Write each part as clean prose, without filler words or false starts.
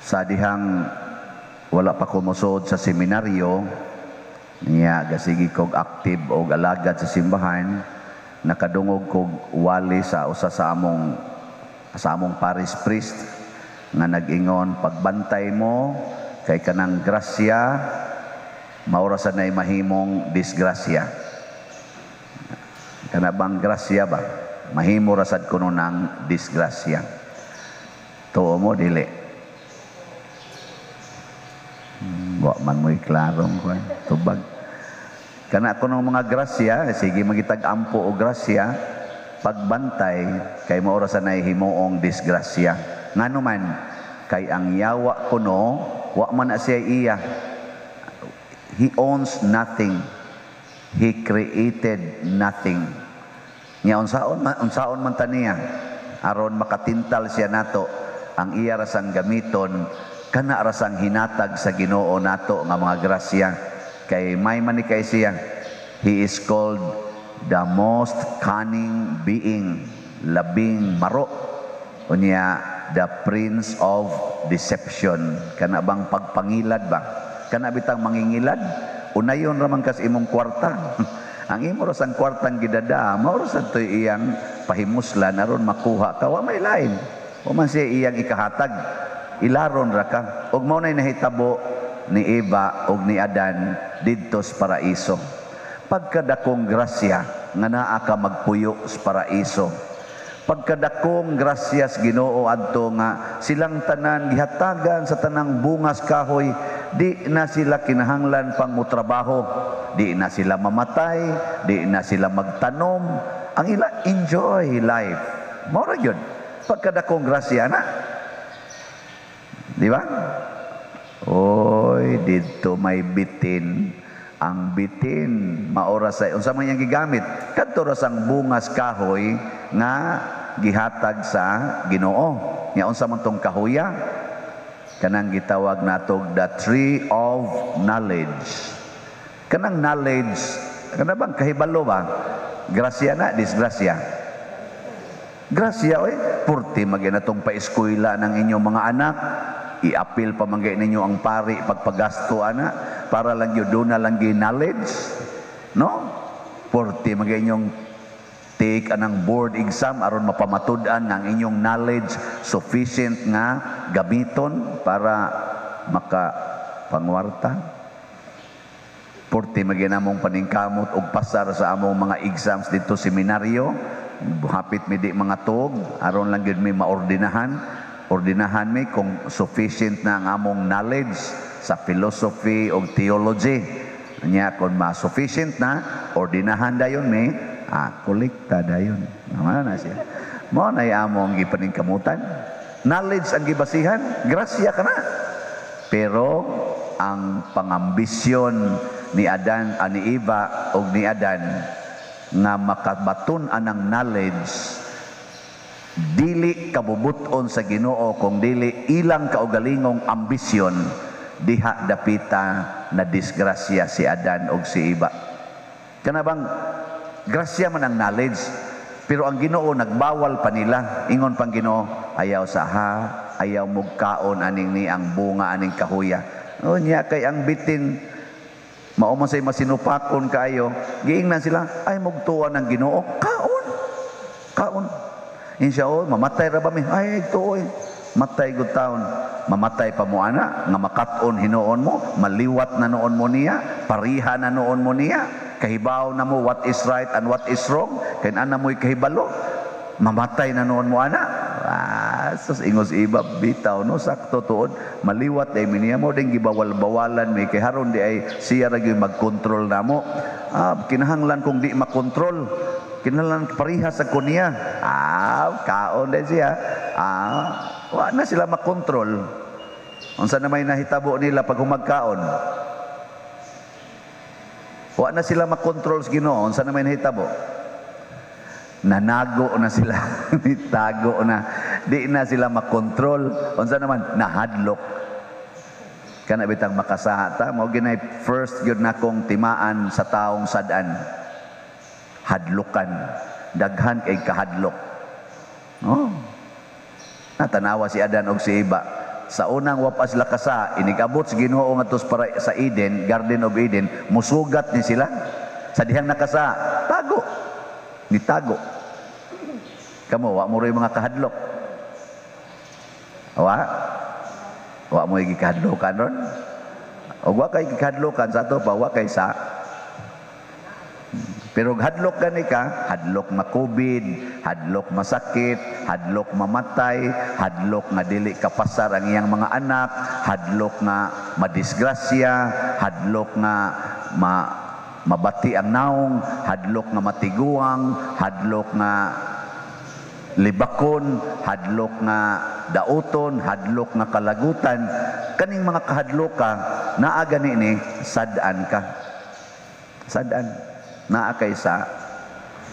Sa dihang wala pa ko mosuod sa seminaryo, niya gasigi kog active og alagad sa simbahan, nakadungog kog wali sa usa sa among parish priest nga nag-ingon, "Pagbantay mo kay kanang grasya mao ra sa nay mahimong disgrasya." Kana bang grasya ba? Mahimo ra sad kuno ng disgrasya. Tuo mo, dili? Wa man mo'y klarong kuan tubag. Kana kuno mga grasya, sige magitag ampo o grasya, pagbantay kay mao ra sa nay himuong disgrasya. Ngano man? Kay ang yawa kuno, wa man na siya iya. He owns nothing. He created nothing. Nya unsaon man ta niya aron makatintal siya nato? Ang iya rasang gamiton kana rasang hinatag sa Ginoo nato nga mga grasya, kay may man ni kay siya. He is called the most cunning being, labing maro. Unya the prince of deception. Kana bang pagpangilad ba? Kana bitang mangingilad, unayon ra man kas imong kwarta. Ang imo ra sang kwartang gidada, mao ra sad to'y iyang pahimuslan aron makuha ka. Wa may lain. Wa man siya iyang ikahatag. Ilaron ra ka. Ug mao nay nahitabo ni Eva ug ni Adan didto sa paraiso. Pagkadakong grasya nga naa ka magpuyo sa paraiso. Pagkadakong grasya sa Ginoo adto nga silang tanan gihatagan sa tanang bungas kahoy, di na sila kinahanglan pang motrabaho, di na sila mamatay, di na sila magtanom. Ang ila, enjoy life. Mao ra gyud. Pagkadakong grasya na. Di ba? Oy, didto may bitin. Ang bitin maora sa unsa man iyang gigamit? Kadto ra sang bungas kahoy nga gihatag sa Ginoo. Nya unsa man tong kahoya? Kanang gitawag natog the tree of knowledge. Kanang knowledge, kana bang kahibalo ba? Grasya na, disgrasya? Grasya oy, purti magyud natong paeskwela ng inyong mga anak. I-apil pa man ninyo ang pari pagpagasto ana para lang yun doon na lang gyud knowledge, no? Purti man inyong take anang board exam aron mapamatud-an nga ang inyong knowledge sufficient nga gamiton para maka pangwarta. Purti magyud namong paningkamot og pasar sa among mga exams didto seminaryo. Hapit mi di mga tuog aron lang gyud mi maordinahan. Ordinahan mi kung sufficient na ang among knowledge sa philosophy o theology. Nya kung ma-sufficient na, ordinahan dayon mi, kolekta dayon. Mao na siya. Mao na among gipaningkamutan. Knowledge ang gibasihan, grasya ka na. Pero ang pangambisyon ni Adan, ni Eva og ni Adan nga makabaton anang knowledge, dili kabubuton sa Ginoo kung dili ilang kaugalingong ambisyon, diha dapita na disgrasya si Adan og si Eva. Kana bang grasya man ang knowledge, pero ang Ginoo nagbawal pa nila. Ingon pang Ginoo, "Ayaw sa ha, ayaw mugkaon aning ni ang bunga aning kahuya." Unya kay ang bitin mao man say masinupakon kaayo, giingnan sila, "Ay mugtuwa ng Ginoo, kaon. Kaon." Ingon siya, "Oh, mamatay ra ba mi?" "Ay, tuoy. Matay gud taon." Mamatay pa mo ana, nga makat-on hinuon mo, maliwat na noon mo niya, pariha na noon mo niya, kahibaw na mo what is right and what is wrong, kay ana mo'y kahibalo, mamatay na noon mo ana. Ah, sus, ingos iba, bitaw no, sakto tuod, maliwat ay mi niya mo din gibawal-bawalan mi kay haron di ay siya ra gyud magkontrol namo. Ah, kinahanglan kung di makontrol, kinahanglan pareha sa kunya. Ah, kaon din siya. Ah, wa na sila makontrol. Unsa na may nahitabo nila pag humagkaon? Wa na sila makontrol sa Ginoo. Unsa na may nahitabo? Nanago na sila. Nitago na. Di na sila makontrol. Unsa naman? Nahadlok. Kana bitang makasaha ta, mao ginay first gyud na kong timaan sa taong sad-an. Hadlukan. Daghan kay kahadlok. Oh. Natanawa si Adan og si Eva. Sa unang wa pa sila kasa, inigabot sa Ginoo ngadto para sa Eden, Garden of Eden, musugat ni sila. Sa dihang nakasa, tago. Nitago. Kamo, wa mo rin mga kahadlok. Wa? Wa mo gikahadlokan ron? O wa kay gikahadlokan sa ato pa, wa kay sa. Pero hadlok gani ka, hadlok ma-COVID, hadlok masakit, hadlok mamatay, hadlok nga dili kapasar ang iyang mga anak, hadlok nga madisgrasya, hadlok nga mabati ang naong, hadlok nga matiguang, hadlok nga libakon, hadlok nga dauton, hadlok nga kalagutan. Kaning mga kahadlok ka, naa gani ni sad-an ka. Sad-an. Naa kay sa.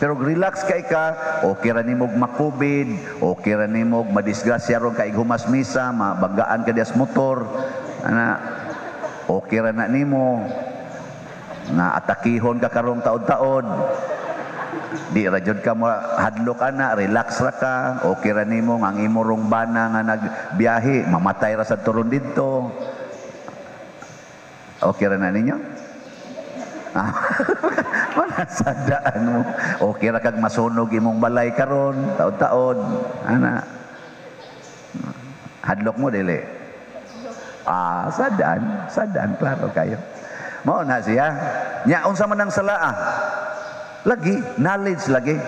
Pero relax kay ka, okay ra nimog makubid, okay ra nimog madisgrasya ron kay humas misa, mabanggaan ka dias motor, ana, okay ra na nimo nga atakihon ka karong taod-taod. Di ra jud ka mo hadlok ana, relax ra ka, okay ra nimo nga ang imo rong bana nga nagbiyahe, mamatay ra sa turon didto. Okay ra na ninyo? Manasadaan mo. Okay ra kag masunog imong balay karon, taod-taod. Ana. Hadlok mo dili. Ah, sadaan, sadaan klaro kayo. Mao na siya. Nya unsa man ang salaa? Lagi knowledge lagi.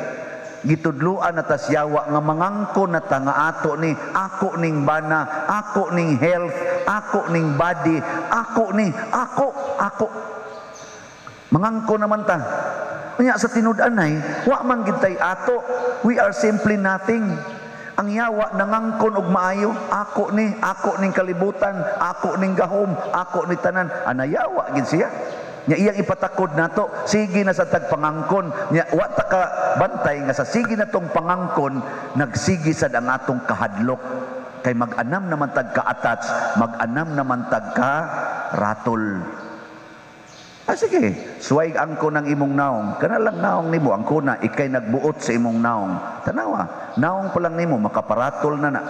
Gitudluan na ta siyawa nga mangangko na ta nga ato ni, ako ning bana, ako ning health, ako ning body, ako ni, ako, ako. Mangangko naman ta. Unya sa tinud-anay, wa man gid tay ato. We are simply nothing. Ang yawa nangangkon og maayo, ako ni, ako ning kalibutan, ako ning gahom, ako ni tanan. Anayawa gid siya. Nya iyang ipatakod nato, sige na sa tagpangangkon. Nya wa ta ka bantay nga sa sige na tong pangangkon, nagsige sad ang atong kahadlok. Kay mag-anam naman tag ka-attach, mag-anam naman tag ka ratol. Ah, sige, suway angko ng imong naong. Kana lang naong nimo, angko na, ikay nagbuot sa imong naong. Tanawa, naong pa lang nimo, makaparatol na na.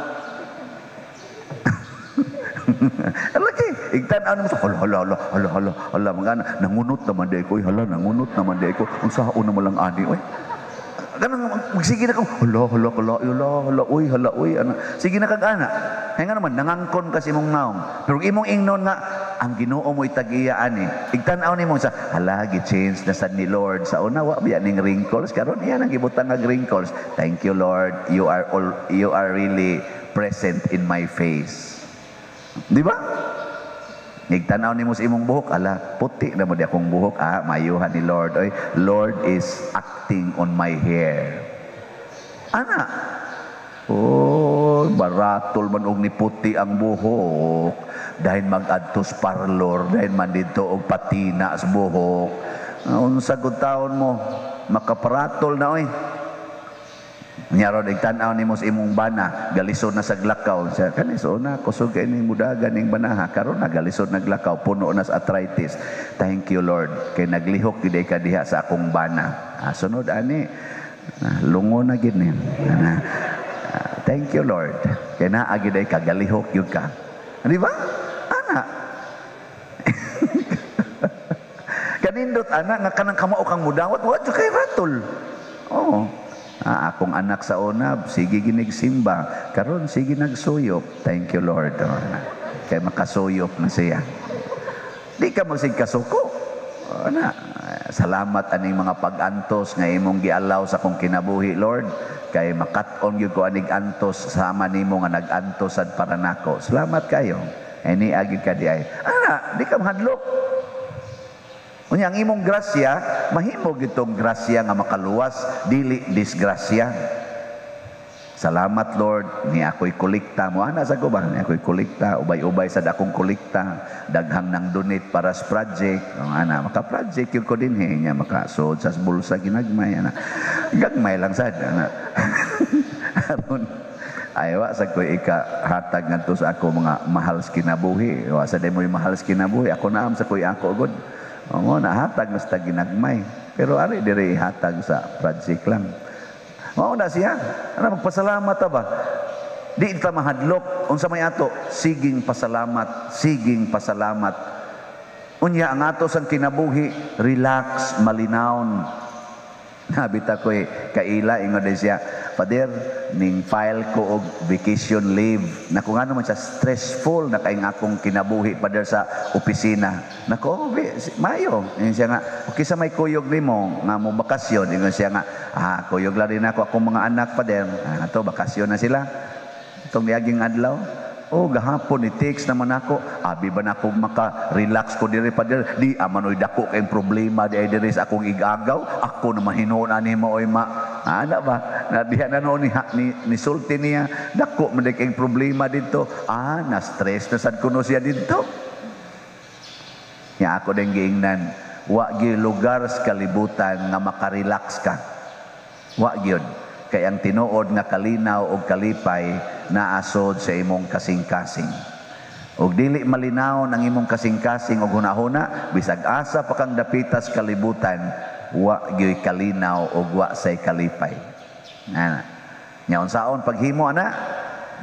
Lagi, igtan-aw nimo sa, hala, hala, hala, hala, hala, hala, mga ana, nangunot naman di ko, hala, nangunot naman di ko, ang saon naman lang ani, oy. Ganang, magsige na kang, hala, hala, hala, hala, hala, uy, hala, uy, ana. Sige na kag ana. Kaya nga naman, nangangkon kasi imong naong. Pero imong ingnon nga, ang Ginoo mo itag-iya ani. Igtan-aw nimo sa, hala, gi-change na sad ni Lord. Sa una, wa biya ning wrinkles. Karon iya nang gibutang nga wrinkles. Thank you, Lord. You are all, you are really present in my face. Di ba? Igtanaw nimo sa imong buhok, ala, puti na mo di akong buhok. Ah, mayuhan ni Lord. Oy, Lord is acting on my hair. Ana. Oh, baratol man og ni puti ang buhok. Dahil mag-adtos parlor, dahil man dito og patina sa buhok. Unsa gud taon mo, makaparatol na oy. Nya ron igtan-aw nimo sa imong bana, galisod na sa glakaw. Siya kani so na kusog kay ning mudagan ning banaha, karon na galisod na glakaw, puno na sa arthritis. Thank you, Lord, kay naglihok gid ka diha sa akong bana. Ah, sunod ani, ah, lungo na gid ni. Ah, thank you, Lord, kay naa gid ay kagalihok gyud ka. Di ba? Ana. Kanindot ana nga kanang kamao kang mudawat, wa jud kay ratol. Oo. Ah, akong anak sa unab, sige ginigsimba. Karon sige nagsuyop. Thank you, Lord. Oh, kay makasuyop na siya. Di ka magsig kasuko. Oh, na. Salamat aning mga pag-antos nga imong gialaw sa akong kinabuhi, Lord. Kay makat-on gyud ko anig antos sama nimo nga nag-antos sad para nako. Salamat kayo. Ani agid ka di ay. Ana, di ka mahadlok. Unya ang imong grasya, mahimo gitong grasya nga makaluwas, dili disgrasya. Salamat, Lord, ni ako'y kolekta mo. Ana sa ko ba? Ni ako'y kolekta, ubay-ubay sa dakong kolekta, daghang nang donate para sa project. O, ana, maka-project yun ko din he, nya makasod sa bulsa ginagmay ana. Gagmay lang sad ana. Aron ay wa sa ko'y ikahatag ngadto sa ako mga mahal sa kinabuhi. Wa sa mo'y mahal sa kinabuhi, ako naam sa ko'y ako gud. Oo, nahatag mas ta ginagmay. Pero ari diri hatag sa project lang. Mao na siya. Ano magpasalamat ta ba? Di ta mahadlok. Unsa may ato? Siging pasalamat, siging pasalamat. Unya ang ato sang kinabuhi, relax, malinawon. Nabita ko eh, kaila, ingon din siya, "Father, ning file ko og vacation leave." Naku, nga naman siya, stressful na kay akong kinabuhi, Father, sa opisina. Nako, mayo. Ingon siya nga, "Okay, sa may kuyog nimo nga mo bakasyon?" Ingon siya nga, "Ah, kuyog lang din ako akong mga anak, Father." Ah, to, bakasyon na sila. Itong niaging adlaw, oh, gahapon ni text naman ako. Abi ba na ako maka-relax ko diri, Father? Di aman oy, dako kay problema di ay diri sa akong igagaw. Ako naman hinuon ani mo oy ma. Ana ba? Na diha na noon ni sulti niya, dako man kay problema dito. Ah, na stress na sad kuno siya dito. Nya ako din giingnan, wa gyud lugar sa kalibutan nga makarelax ka. Wa gyud. Kay ang tinuod nga kalinaw og kalipay naasod sa imong kasing-kasing. Og dili malinaw ang imong kasing-kasing og hunahuna, bisag asa pa kang dapitas kalibutan, wa gyud kalinaw og wa say kalipay. Ana. Nya unsaon paghimo ana?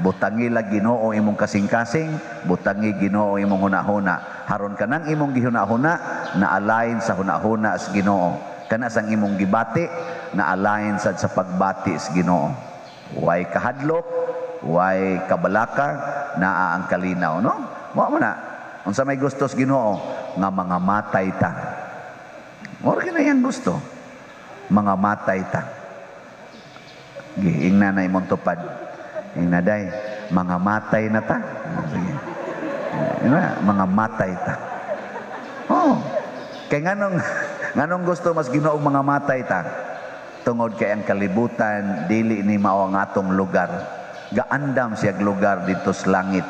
Butangi lang Ginoo imong kasing-kasing, butangi Ginoo imong hunahuna. Haron kanang imong gihunahuna na align sa hunahuna sa Ginoo. Kana sang imong gibati na align sad sa pagbati sa Ginoo. Way kahadlok, way kabalaka, naa ang kalinaw, no? Mao man na. Unsa may gusto sa Ginoo? Nga mga matay ta. Mao ra kina gusto. Mga matay ta. Giingna na imong tupad. Ingna day, mga matay na ta. Sige. Ingna, mga matay ta. Oh. Kay nganong gusto mas Ginoo mga matay ta? Tungod kay ang kalibutan dili ni mao ang atong lugar. Gaandam siya lugar dito sa langit.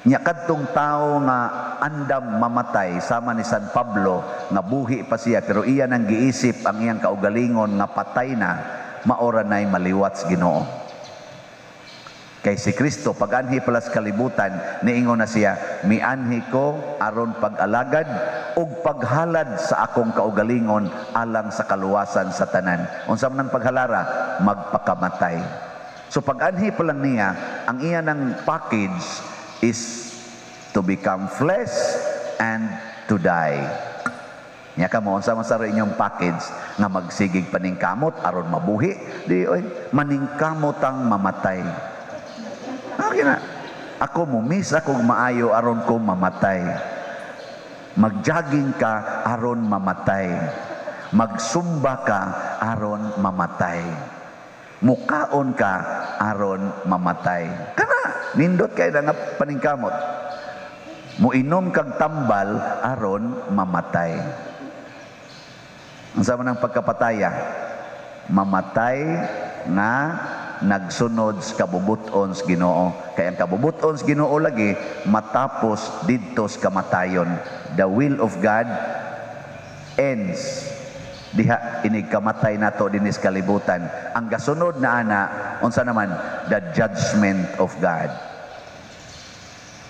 Nya kadtong tao nga andam mamatay sama ni San Pablo nga buhi pa siya pero iya nang giisip ang iyang kaugalingon nga patay na, maora na'y maliwat sa Ginoo. Kay si Kristo pag-anhi pala sa kalibutan, niingon na siya, "Mianhi ko aron pag-alagad ug paghalad sa akong kaugalingon alang sa kaluwasan sa tanan." Unsa man ang paghalara? Magpakamatay. So pag-anhi pa lang niya, ang iya ng package is to become flesh and to die. Nya kamo, unsa man sa inyong package nga magsigig paningkamot aron mabuhi, di oy, maningkamot ang mamatay. Okay na. Ako mo miss ako maayo aron ko mamatay. Magjogging ka aron mamatay. Magsumba ka aron mamatay. Mukaon ka aron mamatay. Kana nindot kay na nga paningkamot. Muinom kag tambal aron mamatay. Ang sama ng pagkapataya, mamatay nga nagsunod sa kabubuton sa Ginoo. Kaya ang kabubuton sa Ginoo lagi matapos didto sa kamatayon. The will of God ends diha inig kamatay nato dinis kalibutan. Ang gasunod na ana, unsa naman? The judgment of God.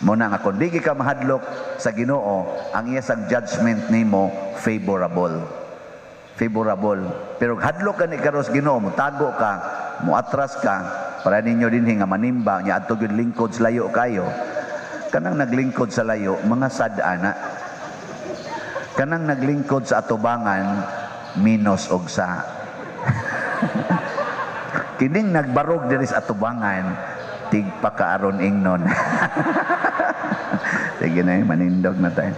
Mo na nga kung di ka mahadlok sa Ginoo, ang iya sang judgment nimo favorable. Favorable. Pero hadlok ka ni karos Ginoo, mo tago ka, mo atras ka, para ninyo dinhi nga manimba, nya adto gyud lingkod sa layo kayo. Kanang naglingkod sa layo, mga sad ana. Kanang naglingkod sa atubangan, minus og sa. Kining nagbarog diri sa atubangan, tigpakaaron ingnon. Sige na, manindog na tayo.